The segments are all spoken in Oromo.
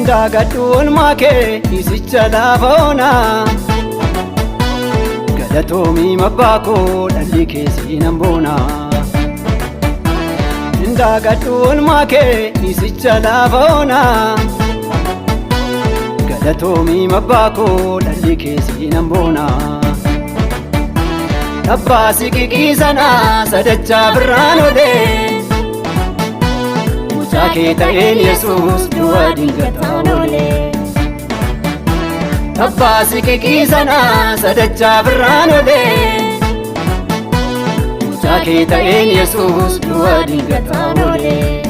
Indaagadhu oolmaa kee isicha lafa onaa. Galatoomii abbaa koo dhalli kee siinan boona. Indaagadhu oolmaa kee isicha lafa onaa. Galatoomii abbaa koo dhalli kee siinan boona. Abbaa siqiqiisanaa sadachaa birraan olee. Mucaa kee ta'een Yesuus du'a dingataan olee. Abbaa siqiqiisanaa sadachaa birraan olee. Mucaa kee ta'een Yesuus du'a dingataan olee.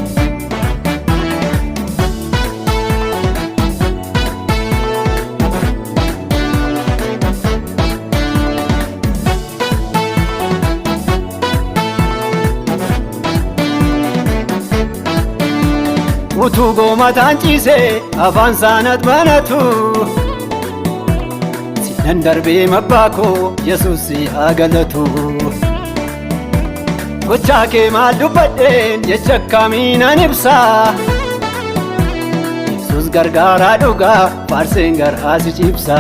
Utuu goomataan ciisee afaan saanat banatu. Sinan darbee abbaa koo Yesuus si haa galatu. Gochaa kee maal dubbadheen jecha akkamiinan ibsa. Yesuus gargaaraa dhugaa faarseen garaa si cibsa.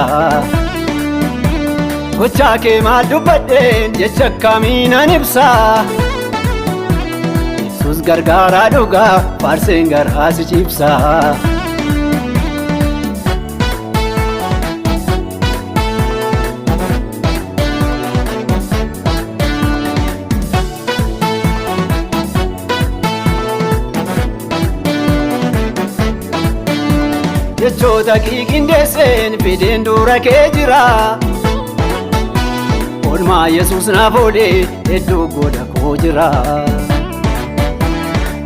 Gochaa kee maal dubbadheen jecha akkamiinan ibsa. Yesuus gargaaraa dhugaa faarseen garaa si cibsa. Jechoota qiqindeesseen fideen dura kee jira. Oolmaa Yesuus naaf oolee hedduu goda koo jira.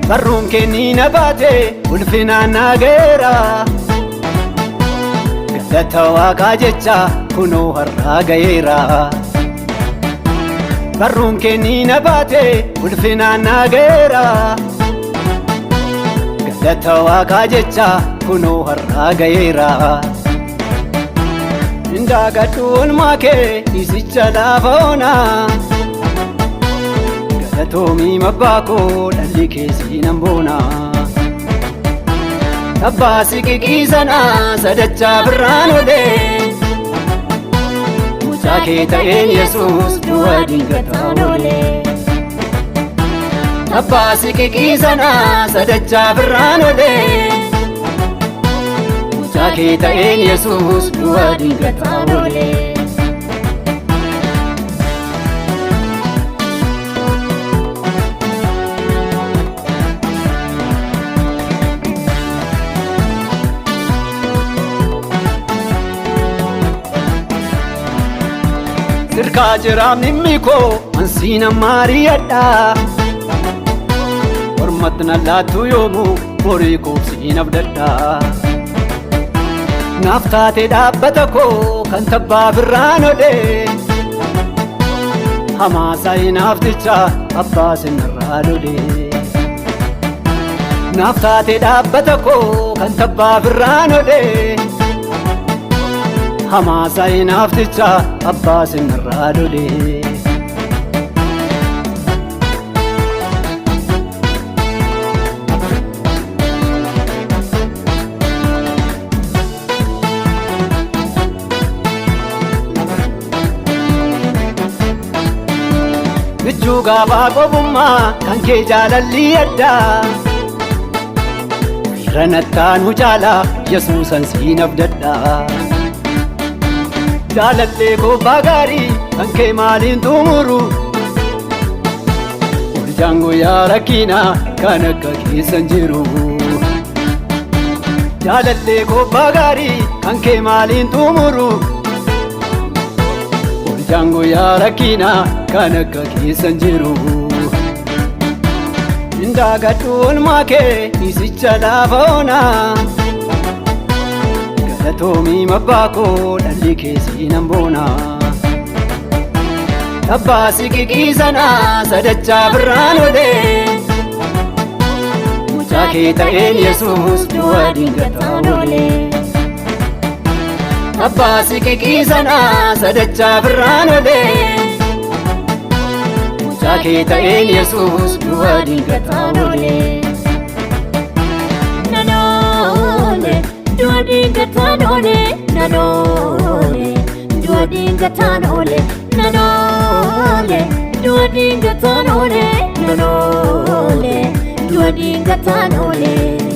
Barruun kennii na baate ulfinaan na ga'eera. Galata waaqaa jecha kunoo har'aa ga'eera. Barruun kennii na baate ulfinaan na ga'eera. Galata waaqaa jecha kunoo har'aa ga'eera. Indaagadhu oolmaa kee isicha lafa onaa. Galatoomii abbaa koo dhalli kee siinan boona. Abbaa siqiqiisanaa sadachaa birraan olee. Mucaa kee ta'een Yesuus du'a dingataan olee. Abbaa siqiqiisanaa sadachaa birraan olee. Mucaa kee ta'een Yesuus du'a dingataan olee. Sirkaa jiraam dhimmi koo ansiina maariyadha. Ormatti na laattu yoomuu horii koobsiin abdadha. Naaf taate dhaabbata koo kan tabbaa birraan olee. Hamaasaa hinaafticha abbaa sinarraa lolee. Naaf taate dhaabbata koo kan tabbaa birraan olee. Hamaasaa hinaafticha abbaa sinarraa lolee. Michuu gaafaa qofummaa kan kee jaalalli addaa. Fira nattaanuu caalaa Yesuusan siin abdadhaa. Jaalallee kobbaa gaarii kan kee maaliin xumuru. Olchaan guyyaa rakkinaa kan akka keessan jiru. Jaalallee kobbaa gaarii kan kee maaliin xumuru. Olchaan guyyaa rakkinaa kan akka keessan jiru. Indaagadhu oolmaa kee isicha lafa onaa. Galatoomii abbaa koo dhalli kee siinan boona. Abbaa siqiqiisanaa sadachaa birraan olee. Mucaa kee ta'een Yesuus du'a dingataan olee. Abbaa siqiqiisanaa sadachaa birraan olee. Mucaa kee ta'een Yesuus du'a dingataan olee. Nanoole. Du'a diingataan oole nan oole. Du'a diingataan oole nan oole. Du'a diingataan oole nan oole. Du'a diingataan oole.